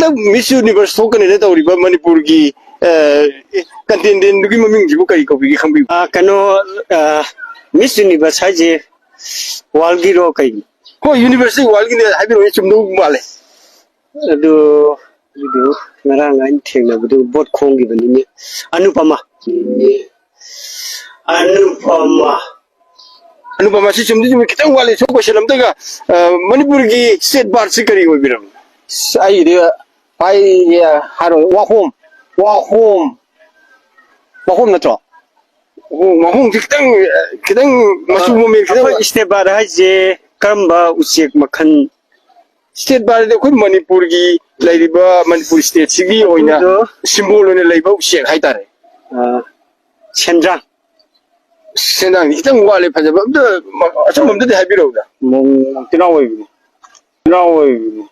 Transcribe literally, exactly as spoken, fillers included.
ꯍꯟꯗꯛ ꯃꯤꯁ ꯌꯨꯅꯤꯚꯔꯁ ꯊꯣꯛꯀꯅꯤꯅ ꯇꯧꯔꯤꯕ ꯃꯅꯤꯄꯨꯔꯒꯤ, ꯑ, ꯀꯟꯇꯦꯟꯗꯦꯟꯗꯨꯒꯤ ꯃꯃꯤꯡꯁꯤꯕꯨ ꯀꯔꯤ ꯀꯧꯕꯤꯒꯦ, ꯈꯪꯕꯤꯕ꯭ꯔꯥ? ꯑ, ꯀꯩꯅꯣ, ꯑ, ꯃꯤꯁ ꯌꯨꯅꯤꯚꯔꯁ ꯍꯥꯏꯁꯦ ꯋꯥꯔꯜꯒꯤꯔꯣ ꯀꯩꯅꯣ? ꯍꯣꯏ, ꯌꯨꯅꯤꯚꯔꯁꯇꯤ ꯋꯥꯔꯜꯒꯤꯅꯦ ꯍꯥꯏꯕꯤꯔꯛꯑꯣꯅꯦ, ꯆꯨꯝꯗꯧ ꯃꯥꯜꯂꯦ꯫ ꯑꯗꯨ, ꯑꯗꯨ ꯉꯔꯥꯡ ꯑꯩꯅ ꯊꯦꯡꯅꯕꯗꯨ ꯕꯣꯠ ꯈꯣꯡꯈꯤꯕꯅꯤꯅꯦ꯫ ꯑꯅꯨꯄꯃꯥ꯫ ꯑꯅꯨꯄꯃꯥ꯫ ꯑꯅꯨꯄꯃꯥꯁꯤ ꯆꯨꯝꯗꯤ ꯆꯨꯝꯃꯤ, ꯈꯤꯇꯪ ꯋꯥꯠꯂꯤ꯫ ꯁꯣꯝ ꯀꯣꯏꯁꯟ ꯑꯝꯇꯒ, ꯑ, ꯃꯅꯤꯄꯨꯔꯒꯤ ꯁ꯭ꯇꯦꯠ ꯕꯥꯔꯠꯁꯤ ꯀꯔꯤ ꯑꯣꯏꯕꯤꯔꯕꯅꯣ? ꯑꯁ, ꯑꯩꯒꯤꯗꯤ ꯍꯥꯏ-, ꯍꯥꯏꯔꯣ, ꯋꯥꯍꯣꯝ꯫ ꯋꯥꯍꯣꯝ꯫ ꯋꯥꯍꯣꯝ ꯅꯠꯇ꯭ꯔꯣ? ꯑꯣ, ꯋꯥꯍꯣꯡꯁꯤ ꯈꯤꯇꯪ, ꯈꯤꯇꯪ ꯃꯆꯨ ꯃꯃꯦꯟ ꯈꯤꯇꯪ ꯑꯩꯈꯣꯏ ꯁ꯭ꯇꯦꯠ ꯕꯥꯔꯠ ꯍꯥꯏꯁꯦ ꯀꯔꯝꯕ ꯎꯆꯦꯛ ꯃꯈꯜ? ꯁ꯭ꯇꯦꯠ ꯕꯥꯔꯠ ꯍꯥꯏꯗꯤ ꯑꯩꯈꯣꯏ ꯃꯅꯤꯄꯨꯔꯒꯤ ꯂꯩꯔꯤꯕ ꯃꯅꯤꯄꯨꯔ ꯁ꯭ꯇꯦꯠꯁꯤꯒꯤ ꯑꯣꯏꯅ ꯑꯗꯨꯗꯣ ꯁꯤꯝꯕꯣꯜ ꯑꯣꯏꯅ ꯂꯩꯕ ꯎꯆꯦꯛ ꯍꯥꯏꯇꯥꯔꯦ꯫ ꯑ, ꯁꯦꯟꯗ꯭ꯔꯥꯡ꯫ ꯁꯦꯟꯗ꯭ꯔꯥꯡꯗꯤ ꯈꯤꯇꯪ ꯋꯥꯠꯂꯦ ꯐꯖꯕ꯫ ꯑꯝꯇ ꯃ-, ꯑꯆꯨꯝꯕ ꯑꯝꯇꯗꯤ ꯍꯥꯏꯕꯤꯔꯛꯎꯗ꯫ ꯃꯣꯡ ꯇꯤꯅꯥꯎ ꯑꯣꯏꯕꯅꯤ꯫ ꯇꯤꯅꯥꯎ ꯑꯣꯏꯕꯅꯤ꯫